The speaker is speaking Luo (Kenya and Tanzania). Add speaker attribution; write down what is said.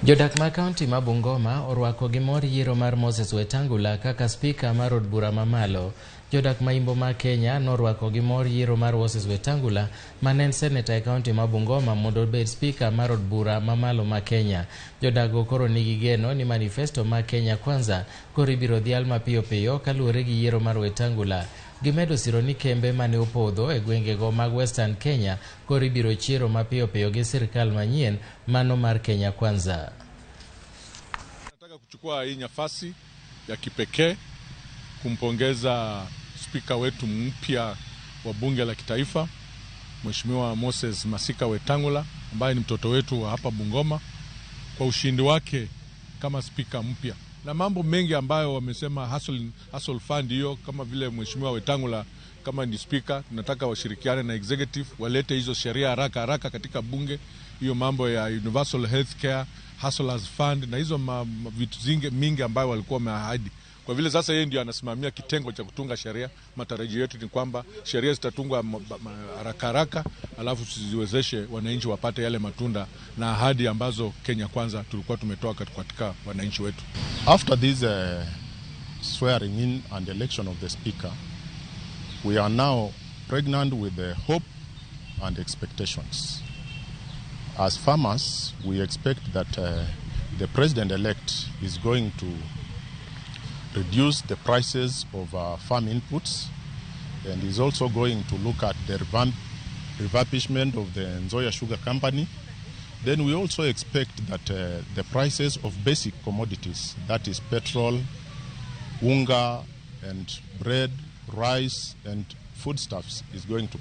Speaker 1: Jodak ma kaunti ma Bungoma orwako gi mor yiero mar Moses Wetangula kaka spika mar od bura mamalo. Jodak ma imbo ma Kenya norwako gi mor yiero mar Moses Wetangula mane en seneta e kaunti ma Bungoma mondo obed spika mar od bura mamalo ma Kenya. Jodak go koro nigi geno ni manifesto ma Kenya Kwanza koro ibiro dhial mapiyo piyo kaluwore gi yiero mar Wetangula. Gimedo siro ni kembe mane opodho e gwengego mag Western Kenya koro ibiro chiero mapiyo piyo gi sirkal manyien mano mar Kenya Kwanza.
Speaker 2: Nataka kuchukua hii nafasi ya kipekee kumpongeza spika wetu mpya wa bunge la kitaifa, Mheshimiwa Moses Masika Wetangula, ambaye ni mtoto wetu wa hapa Bungoma, kwa ushindi wake kama spika mpya na mambo mengi ambayo wamesema Hustle Fund hiyo, kama vile Mheshimiwa Wetangula kama ni spika, tunataka washirikiane na executive walete hizo sheria haraka haraka katika bunge, hiyo mambo ya universal health care, Hustlers Fund na hizo vitu zinge mingi ambayo walikuwa wameahidi. Kwa vile sasa yeye ndio anasimamia kitengo cha kutunga sheria, matarajio yetu ni kwamba sheria zitatungwa haraka haraka, alafu ziwezeshe wananchi wapate yale matunda na ahadi ambazo Kenya Kwanza tulikuwa tumetoa katika wananchi wetu.
Speaker 3: After this swearing in and election of the speaker, we are now pregnant with the hope and expectations. As farmers, we expect that the president-elect is going to reduce the prices of farm inputs and is also going to look at the refurbishment of the Nzoia Sugar Company. Then we also expect that the prices of basic commodities, that is petrol, unga, and bread, rice, and foodstuffs, is going to